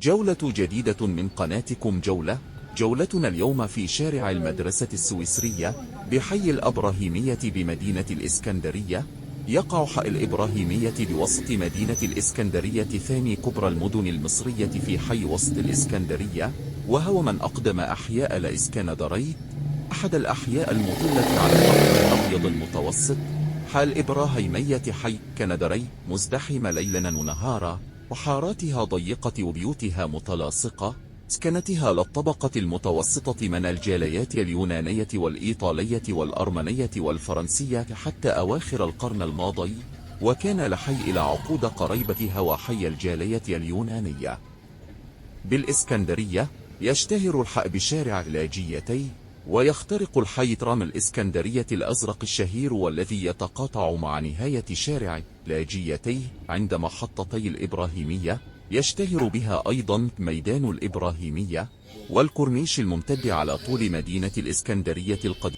جولة جديدة من قناتكم جولة. جولتنا اليوم في شارع المدرسة السويسرية بحي الأبراهيمية بمدينة الإسكندرية. يقع حي الإبراهيمية بوسط مدينة الإسكندرية، ثاني كبرى المدن المصرية في حي وسط الإسكندرية، وهو من أقدم أحياء الإسكندرية، أحد الأحياء المطلة على البحر الأبيض المتوسط. حي الإبراهيمية حي كندري مزدحم ليلا ونهارا، وحاراتها ضيقة وبيوتها متلاصقة، سكنتها للطبقة المتوسطة من الجاليات اليونانية والإيطالية والأرمنية والفرنسية حتى أواخر القرن الماضي، وكان لحي إلى عقود قريبة هو حي الجالية اليونانية. بالإسكندرية يشتهر الحي بشارع لاجيتي، ويخترق الحي ترام الإسكندرية الأزرق الشهير، والذي يتقاطع مع نهاية شارع لاجيتيه عند محطتي الإبراهيمية. يشتهر بها أيضا ميدان الإبراهيمية والكورنيش الممتد على طول مدينة الإسكندرية القديمة.